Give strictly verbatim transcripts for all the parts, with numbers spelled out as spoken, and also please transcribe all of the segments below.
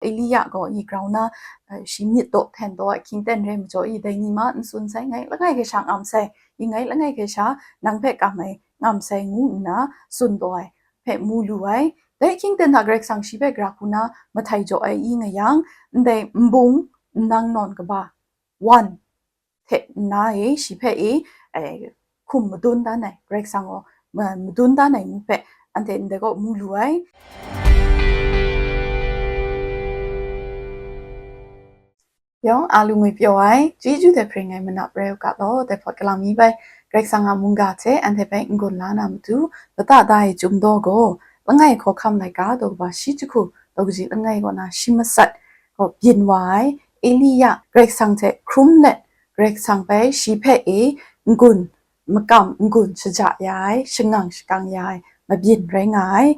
Elia gaw i grau na, eh, shi myit daw hten daw ai hkying ten re majaw i, dai ni ma n tsun sai, ngai langai hkrai sha ngam sai, i ngai langai hkrai sha nang hpe kam ai ngam sai, ngu nna tsun taw ai hpe mu lu ai. Dai hkying ten hta Karai Kasang shi hpe gara hku na mahtai jaw ai i nga yang, ndai nbung nnang nawn kaba, wan hte nna e, shi hpe e, e, hkum madun dan ai, Karai Kasang gaw ma-, madun dan ai ngu hpe anhte ndai kaw mu lu ai. Yawng a lu ngwi pyaw ai, chyeju hte hpring ai manap rai u ga law, dai hpawt galang mi bai, Karai Kasang a mungga hte anhte hpe n-gun la na matu, lata da ai Chyum daw gaw, langai hkawhkam laika daw kaba shi jahku, daw kaji langai kaw na shi masat gaw byin wa ai, Elia Karai Kasang hte hkrum let, Karai Kasang bai shi hpe e n-gun makam n-gun shaja ya ai, shangang shakang ya ai mabyin rai nga ai.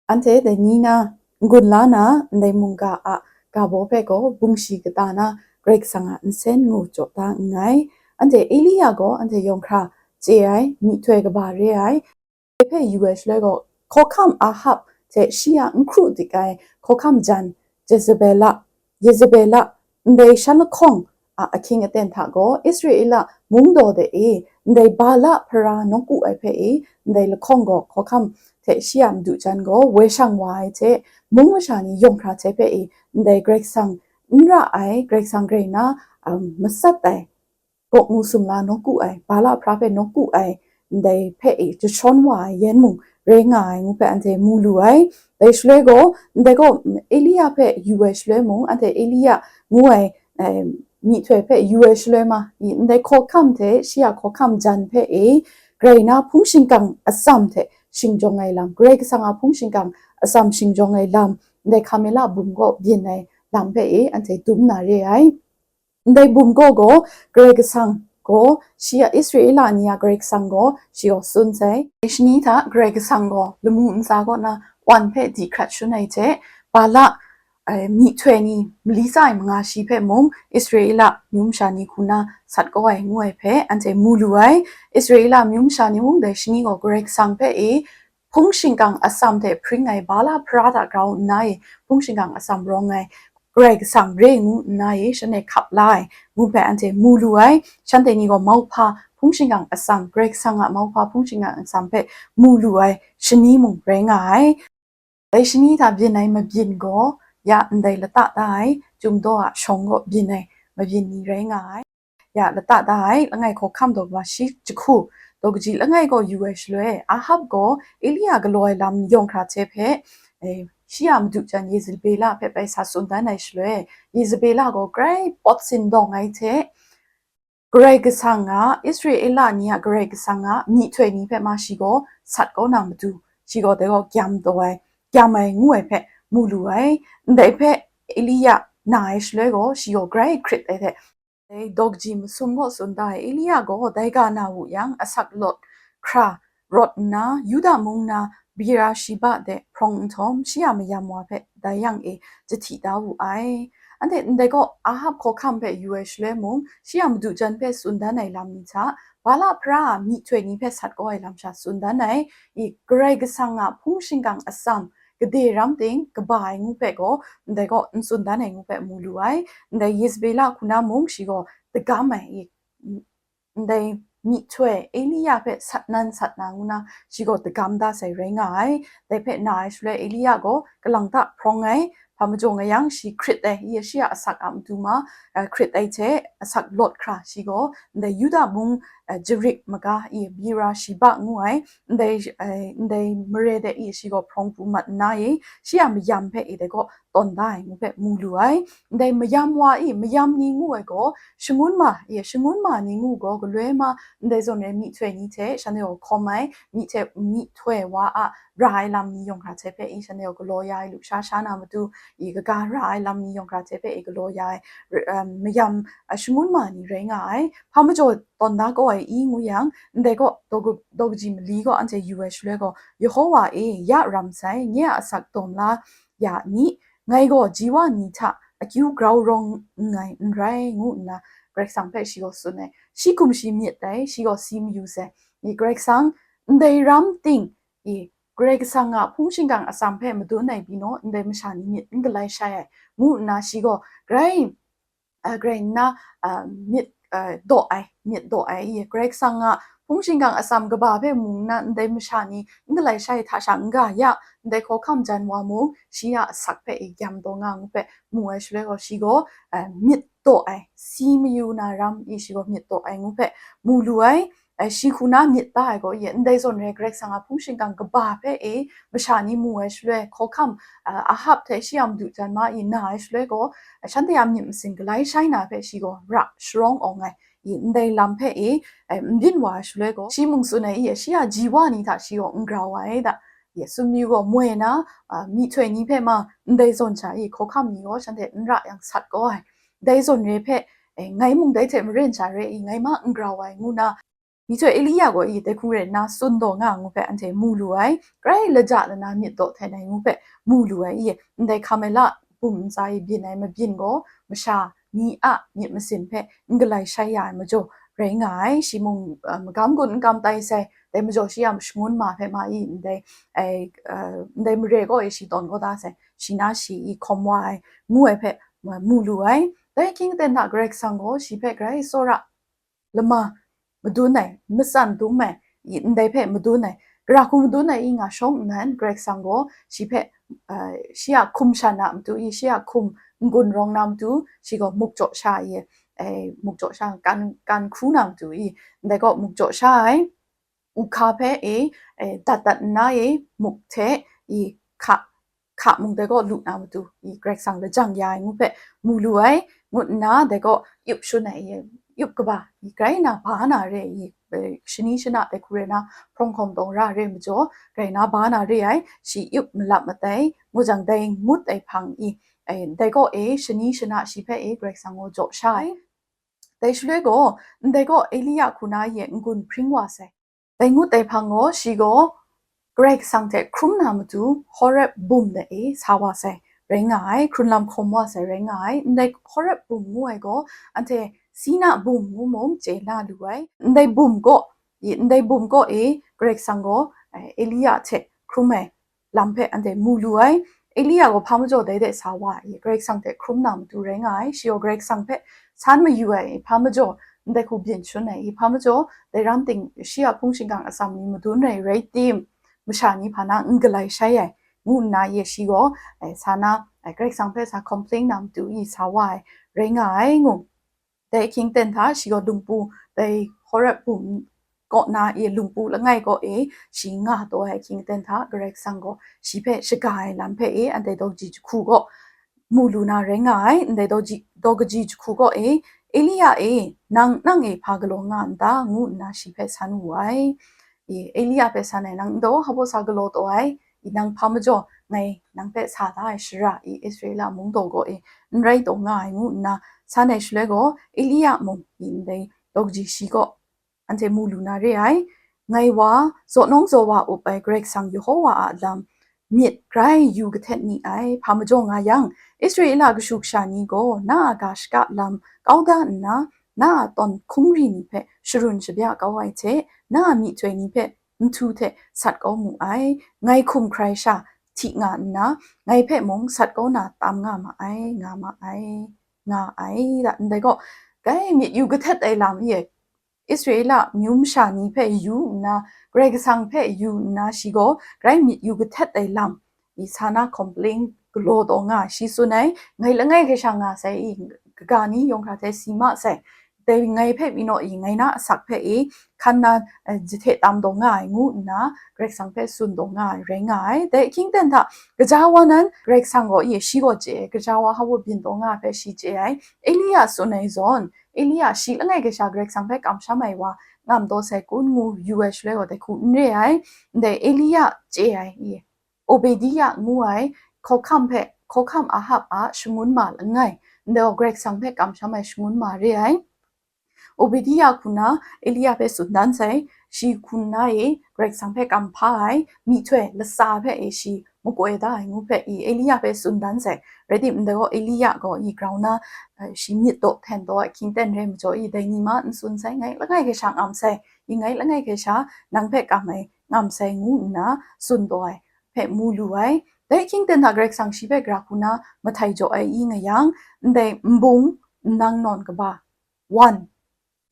Anhte dai ni na n-gun la na, ndai mungga a ga baw hpe gaw bungshi kata na Karai Kasang a nsen ngu jaw da nngai. Anhte Elia gaw anhte yawng hkra chye ai, myihtoi kaba re ai, dai hpe yu ai shaloi gaw, hkawhkam Ahab hte shi a n hkru dik ai hkawhkam jan Jezebela, Yezebela, ndai shan lahkawng a ahkying aten hta gaw, Israela mung daw de e, ndai Bala hpara nawku ai hpe e, ndai lahkawng gaw hkawhkam hte shi a madu jan gaw woi shang wa ai hte, mung masha ni yawng hkra hte hpe e, ndai Karai Kasang n ra ai, Karai Kasang grai na, um, masat ai, gawk ngu sumla nawku ai, Bala hpara hpe nawku ai, ndai hpe e jashawn wa ai yan mung rai nga ai ngu hpe anhte mu lu ai. Dai shaloi gaw, ndai gaw Elia hpe yu ai shaloi mung, anhte Elia ngu ai, eh, myihtoi hpe yu ai shaloi ma, i ndai hkawhkam hte shi a hkawhkam jan hpe e, grai na hpung shingkang atsam hte shingjawng ai lam, Karai Kasang a hpung shingkang atsam shingjawng ai lam, ndai Hkamela bum gaw byin ai lam hpe e, anhte dum na re ai. Ndai bum gaw gaw, Karai Kasang gaw, shi a Israela ni a Karai Kasang gaw, shi gaw tsun sai. Dai shani hta Karai Kasang gaw, lamu ntsa kaw na wan hpe di hkrat shun ai hte, Bala, eh, myihtoi ni mali tsa ai manga shi hpe mung, Israela myu masha ni hku na sat kau ai ngu ai hpe, anhte mu lu ai. Israela myu masha ni mung dai shani gaw Karai Kasang hpe e, hpung shingkang atsam hte hpring ai Bala hpara hta grau nna e, hpung shingkang atsam rawng ai Karai Kasang re ngu nna e, shanhte hkap la ai ngu hpe anhte mu lu ai. Shanhte ni gaw mauhpa hpung shingkang atsam, Karai Kasang a mauhpa hpung shingkang atsam hpe mu lu ai shani mung rai nga ai. Dai shani hta byin ai mabyin gaw, ya ndai lata da ai Chyum daw a shawng gaw byin ai mabyin ni rai nga ai. Ya lata da ai langai hkawhkam daw kaba shi jahku, daw kaji langai gaw yu ai shaloi, Ahab gaw Elia galaw ai lam yawng hkra hte hpe, eh, shi a madu jan Yezebela hpe bai sa tsun dan ai shaloi, Yezebela gaw grai pawt sindawng ai hte, Karai Kasang a, Israela ni a Karai Kasang a myihtoi ni hpe ma shi gaw sat kau na matu, shi gaw dai gaw gyam taw ai, gyam ai ngu ai hpe mu lu ai. Ndai hpe Elia na ai shaloi gaw, shi gaw grai hkrit ai hte, dai daw kaji masum gaw tsun da ai, Elia gaw dai ga na wu yang, asak lawt hkra rawt nna, Yuda mung na Bira-shiba de hprawng nhtawm, shi a mayam wa hpe dai yang e jahti da wu ai. Anhte ndai gaw Ahab hkawhkam hpe yu ai shaloi mung, shi a madu jan hpe tsun dan ai lam ni hta, Bala hpara a myihtoi ni hpe sat kau ai lam sha tsun dan ai, i Karai Kasang a hpung shingkang atsam, gade ram ting kaba ai ngu hpe gaw, ndai gaw n tsun dan ai ngu hpe mu lu ai. Ndai Yezebela hku na mung shi gaw dagam ai, i ndai myihtoi Elia hpe sat nan sat na ngu na, shi gaw dagam da sai rai nga ai. Dai hpe na ai shaloi Elia gaw kalang ta hprawng ai, hpa majaw nga yang shi hkrit ai, i shi a asak a matu ma, eh, hkrit ai hte asak lawt hkra shi gaw ndai Yuda mung, eh, jarik maga i Bira-shiba ngu ai, ndai, eh, ndai mare de i shi gaw hprawng pru mat nna i, shi a mayam hpe i dai gaw tawn da ai ngu hpe mu lu ai. Ndai mayam wa i, mayam ni ngu ai gaw, shangun ma i, shangun ma ni ngu gaw, galoi ma, ndai zawn rai myihtoi ni hte shanhte gaw hkawm ai, myihtoi, myihtoi wa a ra ai lam ni yawng hkra hte hpe i, shanhte gaw galaw ya ai lusha sha na matu i, kaga ra ai lam ni yawng hkra hte hpe i, galaw ya ai, r-, um, mayam, a, shangun ma ni rai nga ai. Hpa majaw tawn da kau ai i ngu yang, ndai gaw daw, daw kaji mali gaw anhte yu ai shaloi gaw, Yehova e, ya ram sai, nye a asak dawm la ya ni, ngai gaw ji wa ni hta akyu grau rawng nngai n rai, ngu nna Karai Kasang hpe shi gaw tsun ai. Shi hkum shi myit dai, shi gaw si mayu sai. I Karai Kasang, ndai ram ting i Karai Kasang a hpung shingkang atsam hpe madun ai pyi naw, ndai masha ni myit n galai shai ai, ngu nna shi gaw grai, a, grai nna, a, myit, a, daw ai, myit daw ai, i Karai Kasang a hpung shingkang atsam kaba hpe mu nna ndai masha ni n galai shai hta sha n ga ya, ndai hkawhkam jan wa mung, shi a asak hpe i gyam taw nga ngu hpe mu ai shaloi gaw, shi gaw, a, myit daw ai, si mayu na ram i shi gaw myit daw ai ngu hpe mu lu ai. Ai, shi hku na myit da ai gaw, ye, ndai zawn re, Karai Kasang a hpung shingkang kaba hpe e masha ni mu ai shaloi, hkawhkam, a, Ahab hte shi a madu jan ma i na ai shaloi gaw, a, shanhte a myit masin galai shai na hpe shi gaw ra sharawng awng ai, i, ndai lam hpe e, ai, n byin wa ai shaloi gaw, shi mung tsun ai, i, shi a ji wa ni hta shi gaw n grau ai da, ye, sumyu gaw moi na, a, myihtoi ni hpe ma ndai zawn sha i, hkawhkam ni gaw shanhte n ra yang sat kau ai. Dai zawn re hpe, e, ngai mung dai hte maren sha re i, ngai ma n grau ai, ngu na, myihtoi Elia gaw i dai hku rai nna tsun taw nga ngu hpe anhte mu lu ai, grai laja lana myit daw hten ai ngu hpe mu lu ai i, ndai Karmela bum ntsa i byin ai mabyin gaw masha ni a myit masin hpe n galai shai ya ai majaw rai nga ai, shi mung, a, magam gun n kam tai sai, dai majaw shi a shangun ma hpe ma i ndai, ai, a, ndai mare gaw e shi tawn kau da sai, shi na shi i hkawm wa ai, ngu ai hpe, a, mu lu ai. Dai ahkying aten hta Karai Kasang gaw shi hpe grai tsawra lama madun ai, matsan dum ai, i ndai hpe madun ai, gara hku madun ai i nga shawng nnan, Karai Kasang gaw shi hpe, a, shi a hkum shan a matu i, shi a hkum n-gun rawng na matu, shi gaw muk jaw sha i, e, muk jaw sha kan, kan hkru na matu i, ndai gaw muk jaw sha ai, u hka hpe e, e, dat dat nna e, muk hte i hka hka mung dai gaw lu na matu, i Karai Kasang lajang ya ai ngu hpe mu lu ai, ngut nna dai gaw yup shun ai, i yup kaba, i grai na ba na re, i, e, shani shana dai hku rai na, hprawng hkawm dawng ra re majaw, grai na ba na re ai, shi yup malap matai, ngu jang dai ngut ai hpang i, e, dai gaw e, shani shana shi hpe e Karai Kasang gaw jaw sha ai. Dai shaloi gaw, ndai gaw Elia hku na ye n-gun hpring wa sai. Dai ngut ai hpang gaw, shi gaw Karai Kasang hte hkrum na matu Horeb bum de e sa wa sai, rai nga ai, hkrun lam hkawm wa sai, rai nga ai. Ndai Horeb bum ngu ai gaw, anhte Sina bum ngu mung chye na lu ai. Ndai bum gaw, i, ndai bum gaw e, Karai Kasang gaw, eh, Elia hte hkrum ai lam hpe anhte mu lu ai. Elia gaw hpa majaw dai de sa wa ai, Karai Kasang hte hkrum na matu rai nga ai, shi gaw Karai Kasang hpe san mayu ai, hpa majaw ndai hku byin shun ai, hpa majaw dai ram ting shi a hpung shingkang atsam ni madun ai rai tim, masha ni hpa na n galai shai ai, ngu nna ye shi gaw, eh, sa na, eh, Karai Kasang hpe sa complain na matu i sa wa ai, rai nga ai ngu. Dai ahkying ten hta shi gaw lungpu, dai Horeb bum kaw na e lungpu langai kaw e shi nga taw ai ahkying ten hta Karai Kasang gaw shi hpe shaga ai lam hpe e, ndai daw kaji jahku gaw mu lu na rai nga ai. Ndai daw ji, daw kaji jahku gaw e, Elia e, nang, nang e hpa galaw nga n ta? Ngu nna shi hpe san wu ai. E, Elia hpe san ai, nang n taw, hpa baw sa galaw taw ai? I nang hpa majaw ngai nang hpe sa da ai shara i Israela mung daw gaw e n rai taw nga ai, ngu nna san ai shaloi gaw, Elia mung i ndai daw kaji shi kaw anhte mu lu na re ai. Ngai wa, zaw nawng zaw wa up ai Karai Kasang Yehova a lam myit grai yu kahtet ni ai, hpa majaw nga yang, Israela kashu kasha ni gaw na a ga shaka lam kau da nna, na a tawn hkungri ni hpe sharun shabya kau ai hte, na a myihtoi ni hpe nhtu hte sat kau mu ai. Ngai hkum hkrai sha hti nga nna, ngai hpe mung sat kau na tam nga ma ai, nga ma ai, nga ai. Da, ndai gaw, grai myit yu kahtet ai lam e, Israela myu masha ni hpe yu nna, Karai Kasang hpe yu nna, shi gaw grai myit yu kahtet ai lam i sa na complain galaw taw nga ai, shi tsun ai. Ngai langai hkrai sha nga sai i, kaga ni yawng hkra hte si ma sai. Dai ngai hpe pyi naw i, ngai na asak hpe i, hkan na, eh, jahte tam taw nga ai, ngu nna Karai Kasang hpe tsun taw nga ai, rai nga ai. Dai ahkying ten hta, gaja wa nan Karai Kasang gaw i, shi gaw chye ai, gaja wa hpa baw byin taw nga ai hpe shi chye ai. Elia tsun ai zawn, Elia shi langai hkrai sha Karai Kasang hpe kamsham ai wa ngam taw sai kun ngu yu ai shaloi gaw, dai hku n re ai. Ndai Elia chye ai i, Obedia ngu ai, hkawhkam hpe, hkawhkam Ahab a shangun ma langai, ndai gaw Karai Kasang hpe kamsham ai shangun ma re ai. Obedia hku na Elia hpe tsun dan sai, shi hku na e Karai Kasang hpe kam hpa ai, myihtoi latsa hpe e shi makoi da ai ngu hpe i Elia hpe tsun dan sai. Rai timung, ndai gaw Elia gaw i grau na, eh, shi myit daw hten taw ai ahkying ten re majaw i, dai ni ma n tsun sai, ngai langai hkrai sha ngam sai, i ngai langai hkrai sha nang hpe kam ai ngam sai ngu nna tsun taw ai hpe mu lu ai. Dai hkying ten hta Karai Kasang shi hpe gara hku na mahtai jaw ai i nga yang, ndai nbung nnang nawn kaba, wan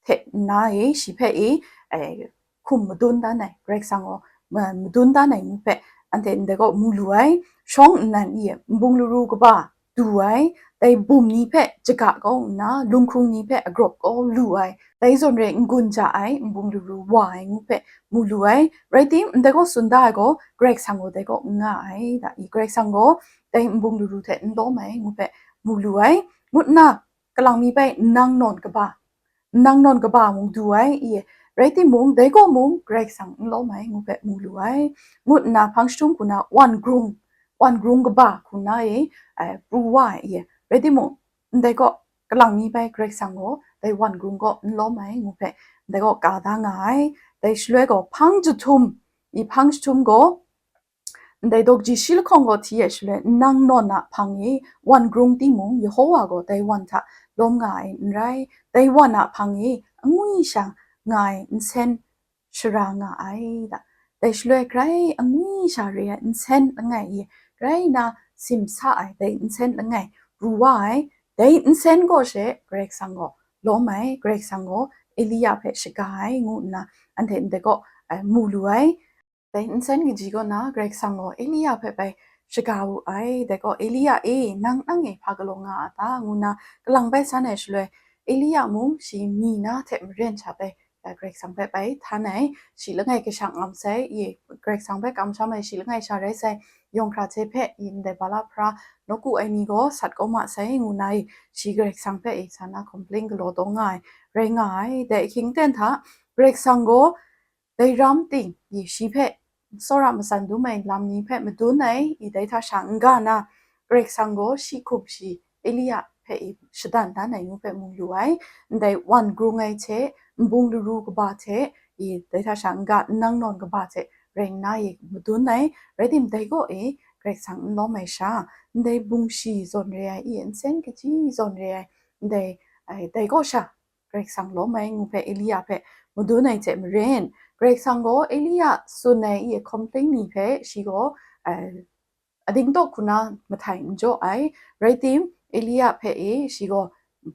hte nna e, shi hpe e, e, hkum madun dan ai, Karai Kasang gaw ma-, madun dan ai ngu hpe anhte ndai kaw mu lu ai. Shawng nnan i nbung laru kaba du ai, dai bum ni hpe jaga kau nna, lunghkrung ni hpe agrawp kau lu ai, dai zawn re n-gun ja ai nbung laru wa ai ngu hpe mu lu ai. Rai tim, ndai kaw tsun da ai gaw, Karai Kasang gaw dai kaw n nga ai, da i Karai Kasang gaw dai nbung laru hte n lawm ai ngu hpe mu lu ai, ngut nna, kalang mi bai nnang nawn kaba, nnang nawn kaba mung du ai, i, rai timung, dai gaw mung Karai Kasang n lawm ai ngu hpe mu lu ai, ngut nna hpang jahtum hku na wan grung, wan grung kaba hku na e, ai, pru wa ai, i, rai timung, ndai gaw kalang mi bai Karai Kasang gaw dai wan grung gaw n lawm ai ngu hpe, ndai gaw ka da nga ai. Dai shaloi gaw hpang jahtum, i hpang jahtum gaw, ndai dawk ji shi lahkawng gaw hti ai shaloi, nnang nawn a hpang e wan grung timung, Yehowa gaw dai wan hta lawm nga ai n rai. Dai wan a hpang e angwi sha nga ai nsen shara nga ai, da. Dai shaloi grai angwi sha re ai nsen langai e, grai na simsa ai dai nsen langai pru wa ai, dai nsen gaw she Karai Kasang gaw lawm ai, Karai Kasang gaw Elia hpe shaga ai ngu nna, anhte ndai kaw, eh, mu lu ai. Dai nsen kaji kaw na Karai Kasang gaw Elia hpe bai shaga wu ai. Dai gaw, "Elia e, nang nang e hpa galaw nga a ta?" ngu nna kalang bai san ai shaloi, Elia mung shi mi na hte maren sha bai, eh, Karai Kasang hpe bai htan ai. Shi langai kashang ngam sai, i Karai Kasang hpe kamsham ai shi langai sha rai sai, yawng hkra hte hpe, i ndai Bala hpara nawku ai ni gaw sat kau ma sai, ngu nna i shi Karai Kasang hpe i sa na complain galaw taw nga ai, rai nga ai. Dai ahkying ten hta, Karai Kasang gaw dai ram ting i shi hpe tsawra matsan dum ai lam ni hpe madun ai, i dai hta sha n-ga na, Karai Kasang gaw shi hkum shi Elia hpe i shadan dan ai ngu hpe mu lu ai. Ndai wan grung ai hte, nbung laru kaba hte, i dai hta sha n-ga nnang nawn kaba hte rai nna i madun ai. Rai tim, dai gaw e Karai Kasang n lawm ai sha, ndai bung shi zawn re ai, i nsen kaji zawn re ai, ndai, ai, dai gaw sha Karai Kasang lawm ai ngu hpe Elia hpe madun ai hte maren, Karai Kasang gaw Elia tsun ai i complain ni hpe shi gaw, eh, ading tawk hku na mahtai n jaw ai. Rai tim, Elia hpe e shi gaw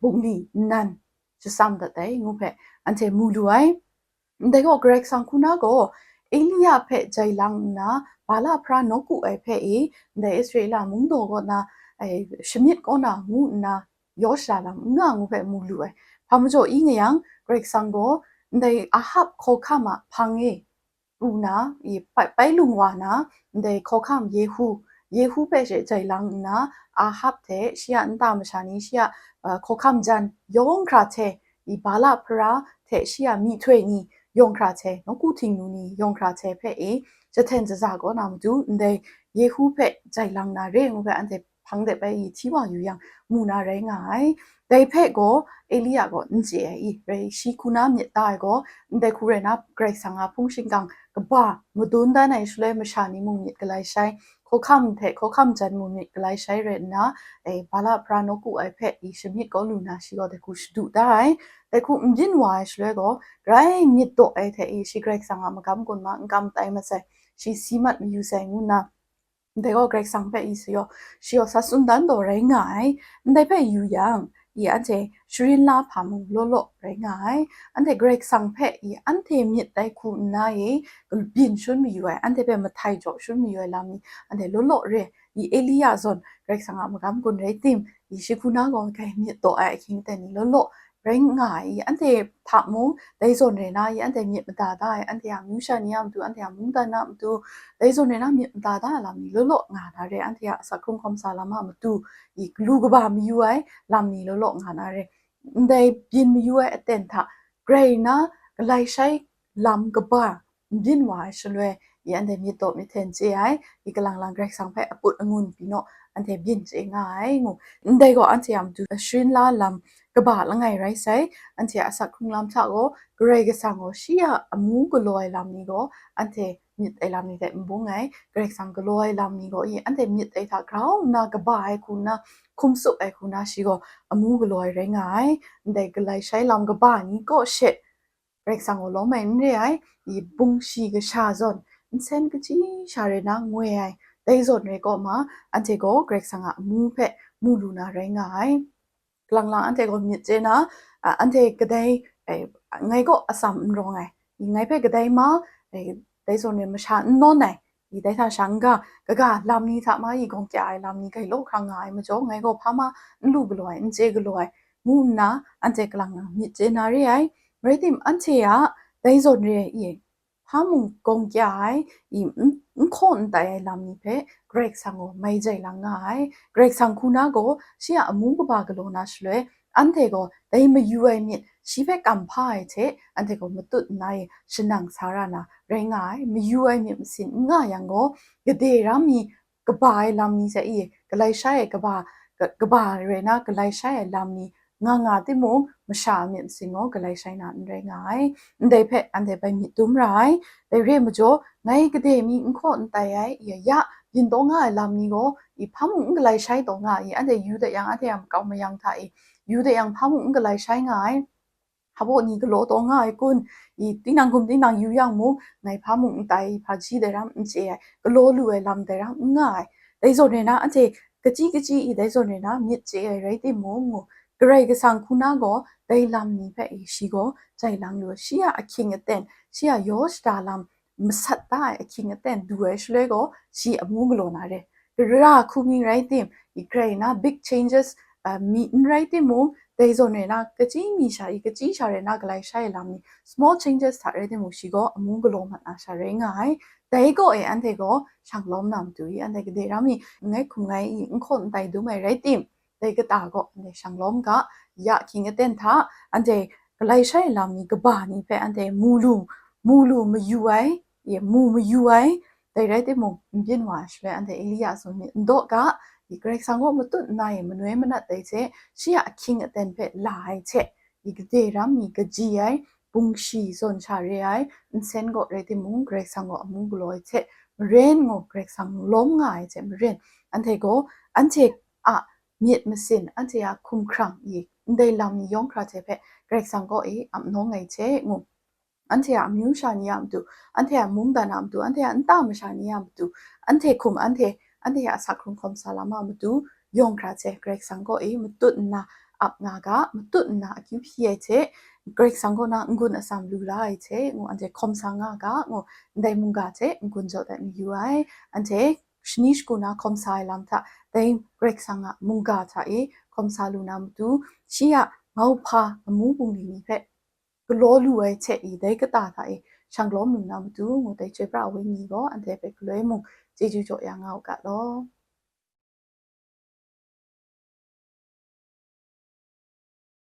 bungli nnan shatsam dat ai ngu hpe anhte mu lu ai. Ndai gaw, Karai Kasang hku na gaw Elia hpe jai lang nna, Bala hpara nawku ai hpe e, ndai Israela mungdaw kaw na, ai, shamyit kaw na ngu nna, yaw sha lam n nga ngu hpe mu lu ai. Hpa majaw i nga yang, Karai Kasang gaw ndai Ahab hkawhkam a hpang e pru na, i pai, pai lung wa na, ndai hkawhkam Yehu, Yehu hpe she jai lang nna, Ahab hte shi a nta masha ni, shi a, uh, hkawhkam jan yawng hkra hte, i Bala hpara hte shi a myihtoi ni yawng hkra hte, nawku htingnu ni yawng hkra hte hpe e jahten jaza kaw na matu, ndai Yehu hpe jai lang na re ngu hpe anhte hpang de bai i hti wa yu yang, mu na rai nga ai. Dai hpe gaw Elia gaw n chye ai i, rai shi hku na myit da ai gaw, ndai hku rai na, Karai Kasang a hpung shingkang kaba madun dan ai shaloi, masha ni mung myit galai shai, hkawhkam hte hkawhkam jan mung myit galai shai rai nna, e, Bala hpara nawku ai hpe i shamyit kaw lu na, shi gaw dai hku shadu da ai. Dai hku n byin wa ai shaloi gaw, grai myit daw ai hte i, shi Karai Kasang a magam gun ma n kam tai masai, shi si mat mayu sai ngu nna, ndai gaw Karai Kasang hpe i sa yaw, shi yaw sa tsun dan taw rai nga ai. Ndai hpe yu yang, i anhte sharin la hpa mung law law rai nga ai. Anhte Karai Kasang hpe i anhte myit dai hku nna e, byin shun mayu ai, anhte hpe mahtai jaw shun mayu ai lam ni, anhte law law re. I Elia zawn Karai Kasang a magam gun rai tim, i shi hku na gaw grai myit daw ai ahkying aten ni law law rai nga ai, i anhte hta mung dai zawn re na, i anhte myit mada da ai, anhte a amyu sha ni a matu, anhte a mungdan a matu, dai zawn re na myit mada da ai lam ni law law nga na re, anhte a asak hkrung hkawm sa lam a matu, i galu kaba mayu ai lam ni law law nga na re. Ndai byin mayu ai aten hta, grai na galai shai lam kaba n byin wa ai shaloi, i anhte myit daw myit hten chye ai, i kalang lang Karai Kasang hpe aput angun pyi naw, anhte byin chye nga ai ngu. Ndai gaw anhte a matu sharin la lam kaba langai rai sai, anhte a asak hkrung lam hta gaw Karai Kasang gaw shi a amu galaw ai lam ni gaw anhte myit ai lam ni hte n bung ai, Karai Kasang galaw ai lam ni gaw i anhte myit ai hta grau nna kaba ai hku nna, hkum tsup ai hku nna shi gaw amu galaw ai rai nga ai. Ndai galai shai lam kaba ni kaw she, Karai Kasang gaw lawm ai n re ai, i bung shi kasha zawn, nsen kaji sha rai na ngoi ai, dai zawn rai kaw ma, anhte gaw Karai Kasang a amu hpe mu lu na rai nga ai. Kalang lang anhte gaw myit chye na, a, anhte kadai, e, ngai gaw atsam n rawng ai, ngai hpe kadai ma, e, dai zawn rai masha n nawn ai, i dai hta sha n ga, kaga lam ni hta ma i gawng kya ai lam ni gai law hkra nga ai majaw, ngai gaw hpa ma n lu galaw ai, n chye galaw ai, ngu nna anhte kalang lang myit chye na re ai. Rai tim, anhte a dai zawn re ai i, hpa mung gawng kya ai, i n, n hkaw n tai ai lam ni hpe Karai Kasang gaw mai jai lang nga ai. Karai Kasang hku na gaw shi a amu kaba galaw na shaloi, anhte gaw dai mayu ai myit, shi hpe kam hpa ai hte, anhte gaw matut nna e shanang sa ra na rai nga ai. Mayu ai myit masin n nga yang gaw, gade ram mi kaba ai lam ni hte i, galai shai ai kaba, ka-, kaba rai na, galai shai ai lam ni nga nga timung, masha a myit masin gaw galai shai na n rai nga ai. Ndai hpe anhte bai myit dum ra ai. Dai re ai majaw, ngai gade mi n hkaw n tai ai, ya ya, byin taw nga ai lam ni gaw, i hpa mung n galai shai taw nga i, anhte yu dat yang, anhte a makau mayang hta i, yu dat yang, hpa mung n galai shai nga ai. Hpa baw ni galaw taw nga ai kun, i tinang hkum tinang yu yang mung, ngai hpa mung n tai, i hpaji dai ram n chye ai, galaw lu ai lam dai ram n nga ai. Dai zawn re na, anhte kaji kaji i dai zawn re na myit chye ai rai timung, ngu, Karai Kasang hku na gaw dai lam ni hpe i shi gaw jai lang lu ai. Shi a ahkying aten, shi a yaw shada lam, masat da ai ahkying aten du ai shaloi gaw, shi amu galaw na re. Gara hku mi rai tim, i grai na big changes, a, mi n rai timung, dai zawn re na kaji mi sha i, kaji sha re na galai shai ai lam ni, small changes hta rai timung, shi gaw amu galaw mat na sha rai nga ai. Dai gaw e, anhte gaw shang lawm na matu i, anhte gade ram i, ngai hkum ngai i, n hkaw n tai dum ai rai tim, dai kata gaw anhte shang lawm ga, ya ahkying aten hta, anhte galai shai ai lam ni kaba ni hpe anhte mu lu, mu lu mayu ai, e, mu mayu ai, dai rai timung, n byin wa ai shaloi anhte Elia a zawn myit n daw ga, i Karai Kasang gaw matut nna e manoi manat dai hte, shi a ahkying aten hpe la ai hte, i gade ram mi kaji ai, bungshi zawn sha re ai, nsen gaw rai timung, Karai Kasang gaw amu galaw ai hte maren, ngu, Karai Kasang lawm nga ai hte maren, anhte gaw, anhte a myit masin, anhte a hkumhkrang i ndai lam ni yawng hkra hte hpe Karai Kasang kaw e ap nawng ai hte, ngu, anhte a amyu sha ni a matu, anhte a mungdan a matu, anhte a nta masha ni a matu, anhte hkum, anhte, anhte a asak hkrung hkawm sa lam a matu, yawng hkra hte Karai Kasang kaw e matut nna ap nga ga, matut nna akyu hpyi ai hte, Karai Kasang kaw na n-gun atsam lu la ai hte, ngu, anhte hkawm sa nga ga, ngu, ndai mungga hte n-gun jaw dat mayu ai. Anhte shani shagu na hkawm sa ai lam hta, dai Karai Kasang a mungga hta e hkawm sa lu na matu, shi a mauhpa amu bungli ni hpe galaw lu ai hte i, dai kata hta e shang lawm lu na matu, ngu, dai chyoi pra ai wenyi gaw anhte hpe galoi mung chyeju jaw ya nga u ga law.